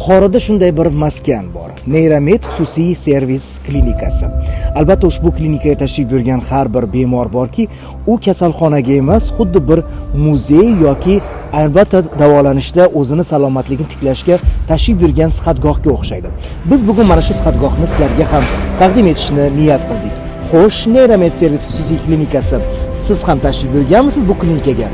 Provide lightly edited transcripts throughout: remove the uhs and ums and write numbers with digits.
Buxoroda shunday bir maskan bor. Neyromed xususiy servis klinikasi. Albatta, ushbu klinikaga tashrif buyurgan har bir bemor borki, u kasalxonaga emas, xuddi bir muzey yoki albatta davolanishda o'zini salomatligini tiklashga tashrif buyurgan sihatgohga o'xshaydi. Biz bugun mana shu sihatgohni sizlarga ham taqdim etishni niyat qildik. Xo'sh, Neyromed servis xususiy klinikasi. Siz ham tashrif buyurganmisiz bu klinikaga?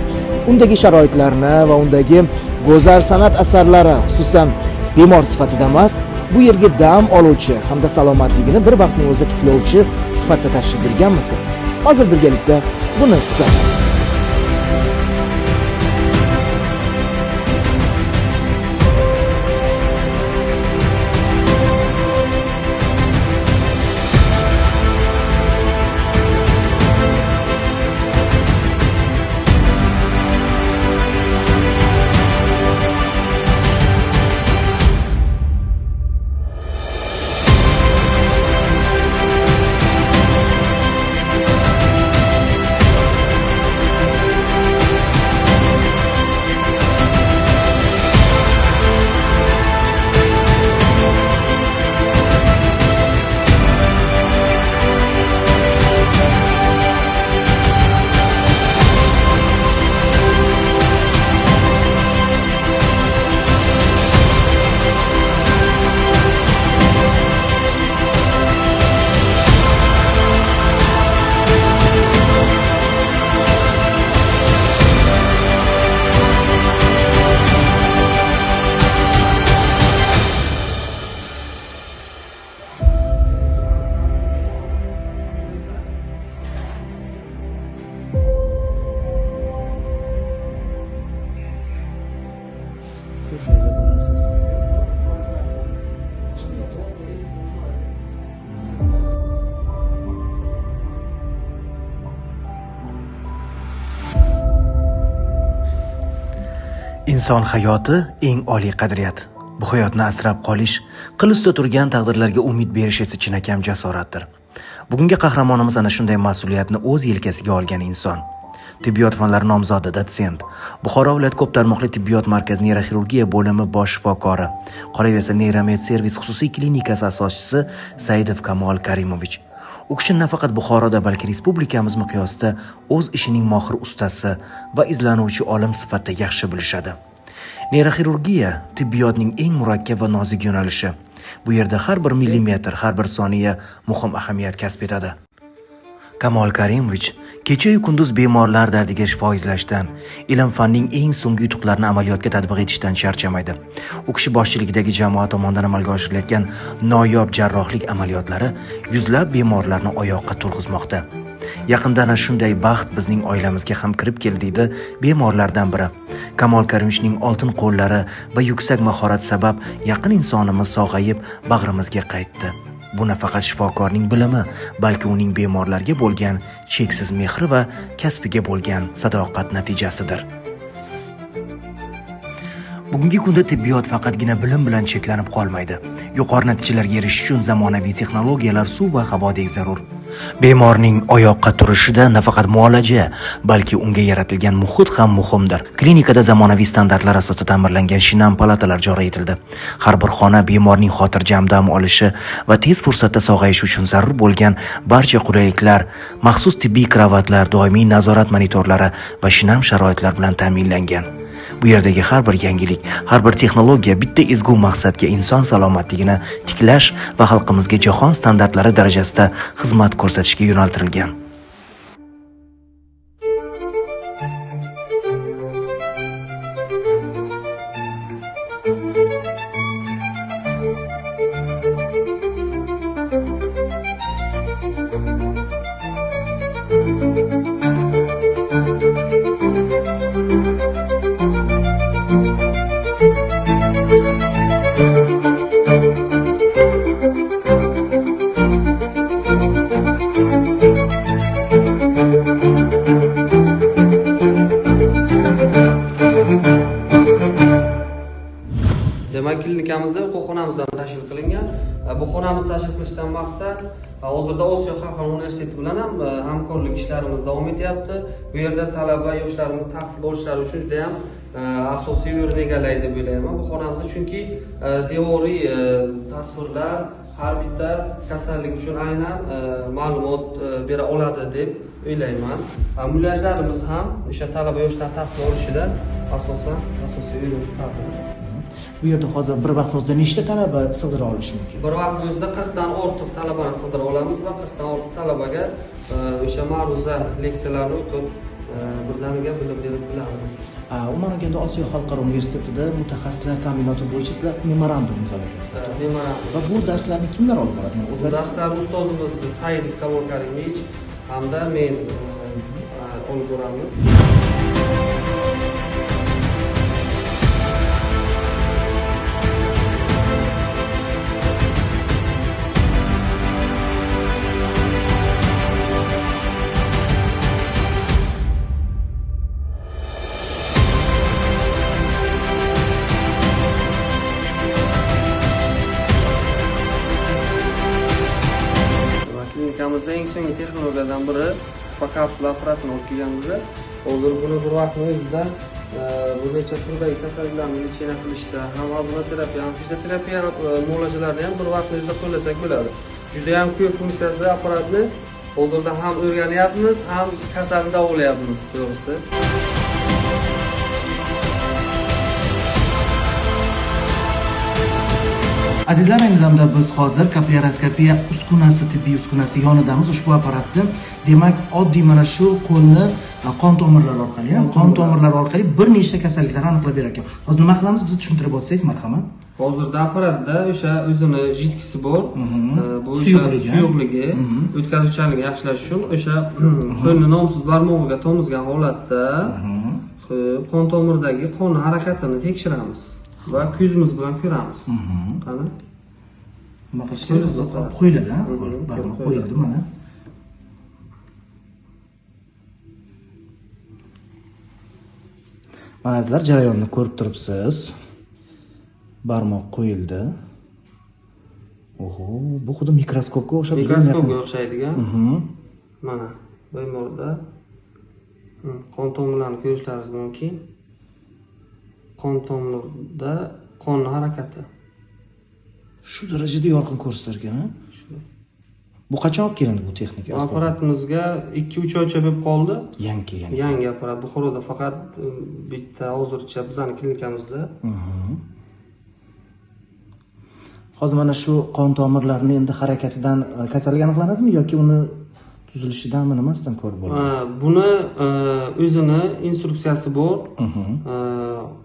Undagi sharoitlarni va undagi go'zal san'at asarlari, xususan bemor sifatida emas, bu yerga dam oluvchi hamda salomatligini bir vaqtning o'zida tiklovchi sifatida tashrif buyurganmisiz? Hozir birgalikda buni kuzatamiz. Inson hayoti eng oliy qadriyat. Bu hayotni asrab qolish, qil ustida turgan taqdirlarga umid berish esa chinakam jasoratdir. Bugungi qahramonimiz ana shunday mas'uliyatni o'z yelkasiga olgan inson. Tibbiyot fanlari nomzodi, dotsent, Buxoro viloyat ko'p tarmoqli tibbiyot markazi neyroxirurgiya bo'limi bosh shifokori, qolaversa Neyromed servis xususiy klinikasi asoschisi Saidov Kamol Karimovich. U kishi nafaqat Buxoroda, balki respublikamiz miqyosida o'z ishining mohir ustasi va izlanuvchi olim sifatida yaxshi bilishadi. Neyroxirurgiya tibbiyotning eng murakkab va nozik yo'nalishi. Bu yerda har bir millimetr, har bir soniya muhim ahamiyat kasb etadi. Kamol Karimovich kecha-yu kunduz bemorlar dardiga shifo izlashdan, ilm-fanning eng so'nggi yutuqlarini amaliyotga tatbiq etishdan charchamaydi. U kishi boshchiligidagi jamoa tomonidan amalga oshirilayotgan noyob jarrohlik amaliyotlari yuzlab bemorlarni oyoqqa turg'izmoqda. Yaqinda ana shunday baxt bizning oilamizga ham kirib keldi, deydi bemorlardan biri. Kamol Karimovichning oltin qo'llari va yuksak mahorat sabab yaqin insonimiz sog'ayib bag'rimizga qaytdi. Bu nafaqat shifokorning bilimi, balki uning bemorlarga bo'lgan cheksiz mehri va kasbiga bo'lgan sadoqat natijasidir. Bugungi kunda tibbiyot faqatgina bilim bilan cheklanib qolmaydi. Yuqori natijalarga erishish uchun zamonaviy texnologiyalar suv va havodek zarur. Bemorning oyoqqa turishida nafaqat muolaja, balki unga yaratilgan muhit ham muhimdir. Klinikada zamonaviy standartlar asosida ta'mirlangan shinam palatalar joriy etildi. Har bir xona bemorning xotirjam dam olishi va tez fursatda sog'ayishi uchun zarur bo'lgan barcha qulayliklar, maxsus tibbiy kravatlar, doimiy nazorat monitorlari va shinam sharoitlar bilan ta'minlangan. Bu yerdagi har bir yangilik, har bir texnologiya bitta ezgu maqsadga, inson salomatligini tiklash va xalqimizga jahon standartlari darajasida xizmat ko'rsatishga yo'naltirilgan. Demak, klinikamizda o'quv xonamiz ham tashkil qilingan. Bu xonamizni tashkil qilishdan maqsad hozirda Osiyo xalqaro universiteti bilan ham hamkorlik ishlarimiz davom etyapti. Bu yerda talaba yoshlarimiz tahsil olishlari uchun juda ham asosiy o'rin egallaydi deb o'ylayman bu xonamizda, chunki devoriy tasvirlar har bitta kasallik uchun aynan ma'lumot bera oladi deb o'ylayman. Mulyajlarimiz ham o'sha talaba yoshlar tahsil olishida asosan asosiy o'rin tutadi. Bu yerda hozir bir vaqt o'zida nechta talaba sig'dira olish mumkin? Bir vaqt o'zida 40 dan ortiq talabani sig'dira olamiz va 40 dan ortiq talabaga o'sha ma'ruza leksiyalarni o'qib birdaniga bilim berib bilamiz. Umuman olganda Osiyo xalqaro universitetida mutaxassislar ta'minoti bo'yicha sizlar memorandum imzolagansizlar. Memorandum. Va bu darslarni kimlar olib boradi? Bu darslarni ustozimiz Saidov Kamol Karimovich hamda men olib boramiz. Klinikamizda eng so'nggi texnologiyalardan biri SPA kapsula apparatini olib kelganmiz. Hozir buni bir vaqtning o'zida bir necha turdagi kasalliklarni lecheniya qilishda ham ozonoterapiya, ham fizioterapiya muolajalarini ham bir vaqtning o'zida qo'llasak bo'ladi. Juda ham ko'p funksiyasi apparatni hozirda ham o'rganyapmiz, ham kasalni davolayapmiz, to'g'risi. Azizlar, ayni damda biz hozir kapilyaroskopiya uskunasi, tibbiy uskunasi yonidamiz. Ushbu apparatni, demak, oddiy mana shu qo'lni qon tomirlari orqali, qon tomirlari orqali bir nechta kasalliklarni aniqlab berar ekan. Hozir nima qilamiz? Bizni tushuntirib o'tsangiz, marhamat. Hozirda apparatda o'sha o'zini jitkisi bor. Bu suyuqligi, o'tkazuvchanligini yaxshilash uchun o'sha qo'lni nomsiz barmog'iga tomizgan holatda qon tomirdagi qon harakatini tekshiramiz va ko'zimiz bilan ko'ramiz. Qani? Nima qilish kerak? Qo'yiladi, ha? Barmoq qo'yildi mana. Mana sizlar jarayonni ko'rib turibsiz. Barmoq qo'yildi. Oho, bu xuddi mikroskopga o'xshab, mikroskopga o'xshaydigan. Mana bemorda qon tomirlarini ko'rishlaringiz mumkin. Qon tomirda qon harakati shu darajada yorqin ko'rsatar ekan, ha? Bu qachon olib kelindi bu texnika? Apparatimizga 2-3 oycha bo'lib qoldi. Yangi kelgan. Yangi apparat. Buxoroda faqat bitta hozircha bizning klinikamizda. Hozir mana shu qon tomirlarini endi harakatidan kasallik aniqlanadimi yoki uni tuzilishidanmi, nimasidan ko'rib bo'ladi? Buni o'zini instruksiyasi bor.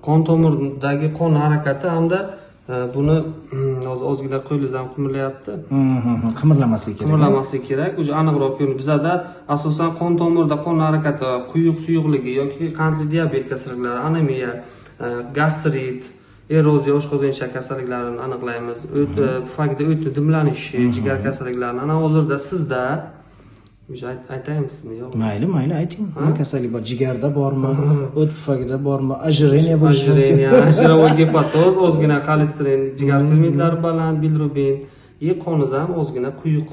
Qon tomirdagi qon harakati hamda buni hozir ozgina qo'lingiz ham qimirlayapti. Qimirlamaslik kerak. Qimirlamaslik kerak. O'zi aniqroq ko'rinadi. Bizada asosan qon tomirda qon harakati, quyuq suyuqligi yoki qandli diabet kasalliklari, anemiya, gastrit, eroziya, oshqozon ichak kasalliklarini aniqlaymiz. O't pufakda o'tni dimlanishi, jigar kasalliklarini. Ana hozirda sizda aytaymi sizni? Yo'q. Mayli, mayli, ayting. Nima kasallik bor? Jigarda bormi? O't pufagida bormi? Ojireniya bo'lishi mumkin. Ojireniya, jirovой gepatoz, ozgina xolesterin, jigar fermentlari baland, bilirubin, qoningiz ham ozgina quyuq.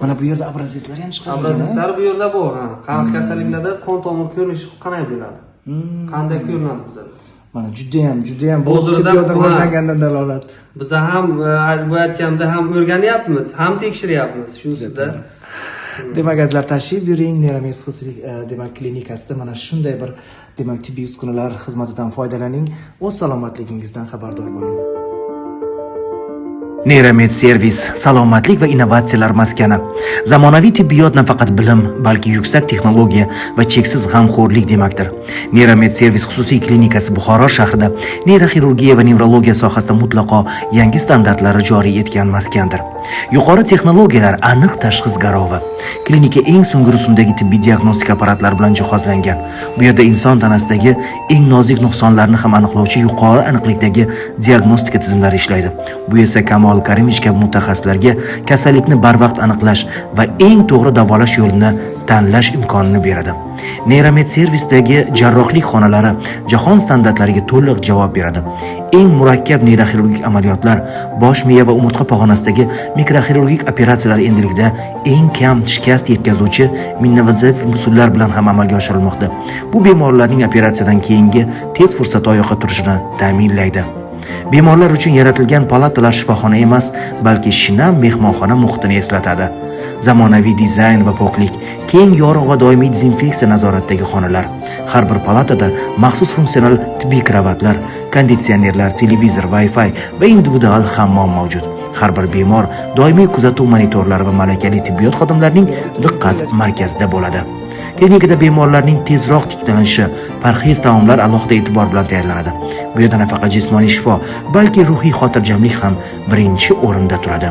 Mana bu yerda obrazetslar ham chiqarilgan. Obrazetslar bu yerda bor, ha. Qanday kasalliklarda qon tomir ko'rinishi qanday bo'ladi? Qanday ko'rinadi bizada? Mana juda ham bu tibbiyot rivojlangandan dalolat. Biz ham bu aytganda ham o'rganyapmiz, ham tekshiryapmiz shu ustida. Demak, azizlar, tashrif buyuring Neramed xususiy demak klinikasida mana shunday bir demak tibbiy uskunalar xizmatidan foydalaning, o'z salomatligingizdan xabardor bo'ling. Neramed servis salomatlik va innovatsiyalar maskani. Zamonaviy tibbiyot nafaqat bilim, balki yuksak texnologiya va cheksiz g'amxo'rlik demakdir. Neramed servis xususiy klinikasi Buxoro shahrida neyroxirurgiya va nevrologiya sohasida mutlaqo yangi standartlarni joriy etgan maskandir. Yuqori texnologiyalar aniq tashxis garovi. Klinika eng so'nggi rusumdagi tibbiy diagnostika apparatlari bilan jihozlangan. Bu yerda inson tanasidagi eng nozik nuqsonlarni ham aniqlovchi yuqori aniqlikdagi diagnostika tizimlari ishlaydi. Bu esa Kamol Karimovich kabi mutaxassislarga kasallikni barvaqt aniqlash va eng to'g'ri davolash yo'lini tanlash imkonini beradi. Neyromed servisdagi jarrohlik xonalari jahon standartlariga to'liq javob beradi. Eng murakkab neyroxirurgik amaliyotlar, bosh miya va umurtqa pog'onasidagi mikroxirurgik operatsiyalar endilikda eng kam shikast yetkazuvchi minvaziv usullar bilan ham amalga oshirilmoqda. Bu bemorlarning operatsiyadan keyingi tez fursatda oyoqqa turishini ta'minlaydi. Bemorlar uchun yaratilgan palatalar shifoxona emas, balki shinam mehmonxona muhitini eslatadi. Zamonaviy dizayn va poklik, keng, yorug' va doimiy dezinfeksiya nazoratidagi xonalar. Har bir palatada maxsus funksional tibbiy kravatlar, konditsionerlar, televizor, Wi-Fi va individual hammom mavjud. Har bir bemor doimiy kuzatuv monitorlari va malakali tibbiyot xodimlarining diqqat markazida bo'ladi. Klinikada bemorlarning tezroq tiklanishi, parhez taomlar alohida e'tibor bilan tayyorlanadi. Bu yerda nafaqat jismoniy shifo, balki ruhiy xotirjamlik ham birinchi o'rinda turadi.